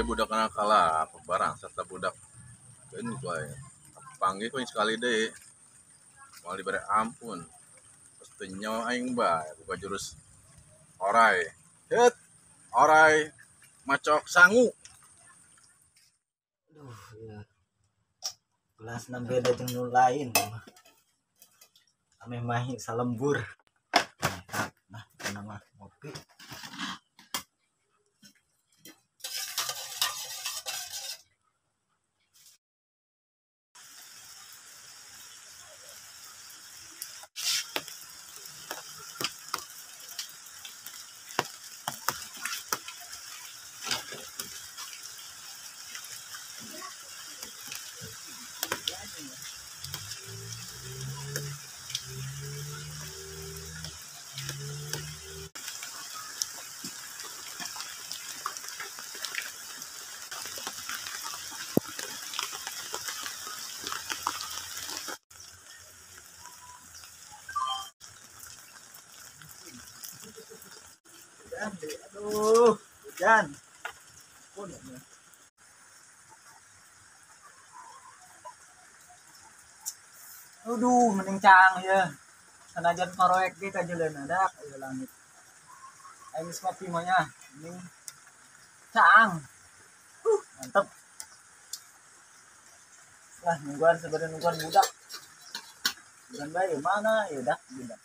Budak kalah barang serta budak ini gue panggil kau sekali deh mau diberi ampun pasti nyawa aing bae buka jurus orai het orai macok sangu. Aduh ya gelas beda jeung nu lain ame mahi salembur. Nah nama ngopi. Aduh, hujan. Aduh, mending caang ya. Sanajan paroek di kajeuleunan dak ieu langit. Aing geus ngopi mah nya, mending caang. Mantep. Lah nungguan sebenarnya nungguan budak. Bukan bae mana ya dak budak.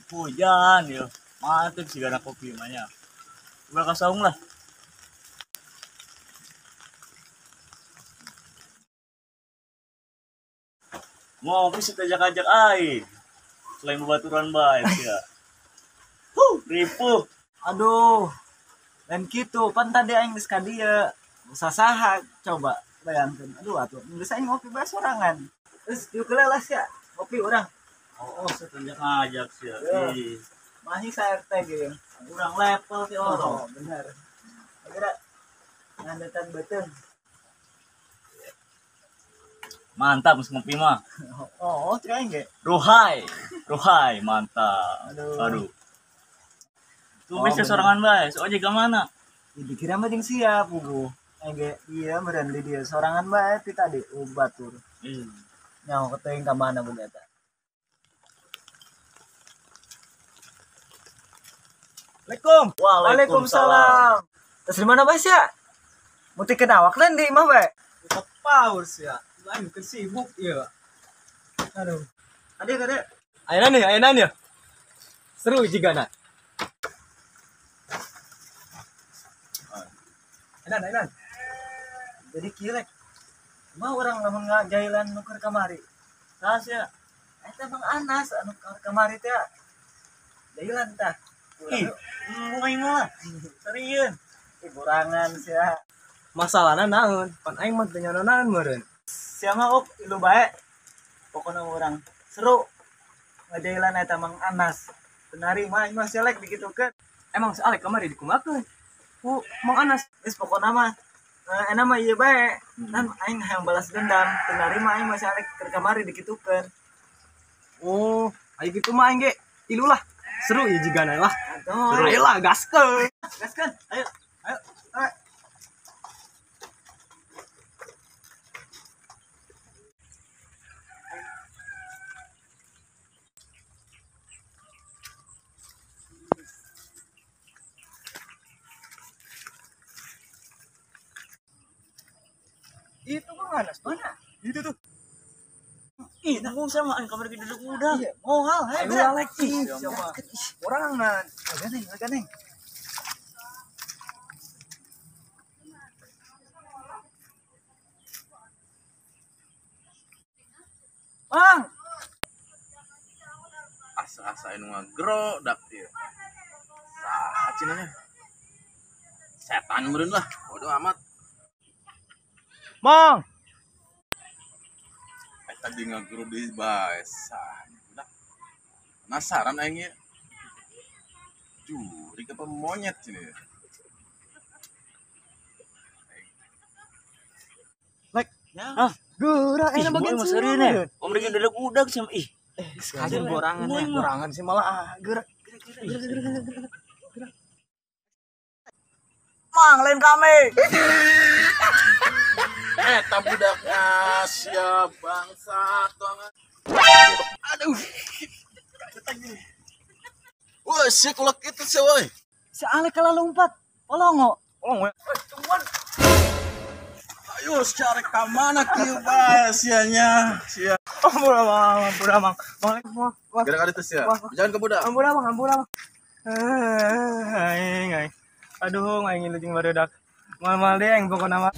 Hujan ya, mantep sih karena kopi mahnya. Udah kasaung lah. Ngopi sih ajak-ajak aing. Selain bebaturan bae ya. Huh, ripuh. Aduh. Lain kitu, pan tadi aing geus ka dieu. Sasaha coba bayangkeun. Aduh atuh, geus aing ngopi bae sorangan. Geus dieu lah sia, ngopi urang. Oh, setenjak ngajak sih. Ya. Mahi saya RT gitu. Kurang level sih orang. Oh, benar. Kira ngandetan beuteung. Mantap geus ngopi mah. Oh, cek aing ge. Ruhai. Ruhai, mantap. Aduh. Aduh. Tuh bisa sorangan bae, sok aja ke mana? Dikira mah jeung sia puguh. Aing ge ieu meureun di dieu sorangan bae ti tadi batur. Nyaho keteuing ka mana budak eta. Assalamualaikum. Waalaikumsalam. Terus di mana Bas ya? Mutikeun awak lain di imah bae. Buka paus ya. Lain keur sibuk ieu. Aduh. Ade ade. Ayeuna nih ya. Seru jigana. Ayeuna. Jadi kieu rek. Mah urang lamun ngajailan nu keur kamari. Saha sia? Eta Bang Anas anu keur kamari teh. Jailan tah. Ih, aing mah. Serius. Kurangan sia. Masalahna naon? Pan aing mah teu nyaho naon meureun. Sia mah ok ilu bae. Pokona urang seru ngajailan eta Mang Anas. Tenari mah aing mah selek dikitukeun. Emang si Alek kamari dikumakeun? Ku Mang Anas. Geus pokona mah enak mah ieu bae. Nan aing hayang balas dendam. Tenari mah aing mah si Alek keur kamari dikitukeun. Oh, aya kitu mah aing ge ilu lah. Seru ya jigana lah. Seru lah, gaskeun. Gaskeun. Ayo. Ayo. Ayo. Itu Bang Anas mana? Itu tuh. Ih, nanggung sama aing kamar duduk udah. Moal, hei, Ayo alek ih. Borangan. Ganeng. Mang, Asa-asa anu ngagro dak ieu. Saha cenah nya? Setan meureun lah, bodoh amat. Mang. Eta di ngagro deui bae saha budak. Penasaran aing ieu. Jurig apa monyet cenah. Lek. Ya. Ah, geura Ih, enak bagian mah seuri nih. Om rek duduk udag sama ih. kajen borangan ya. Borangan sih malah ah, geura. Geura. Mang, lain kami. Eta budak Asia bangsa tuangan. Aduh. Wah, si kulak itu sih, woi. Si Alek kalah lompat. Polongo. Tolong we. Ayo, secara ka mana kieu bae sia nya? Sia. Ampura Mang, ampura Mang. Mang, Mang, Mang. Gara-gara itu sia. Jangan ke budak. Ampura Mang, ampura Mang. Aing, aing. Aduh, aing leuting barudak. Mal-mal deh aing pokona mah.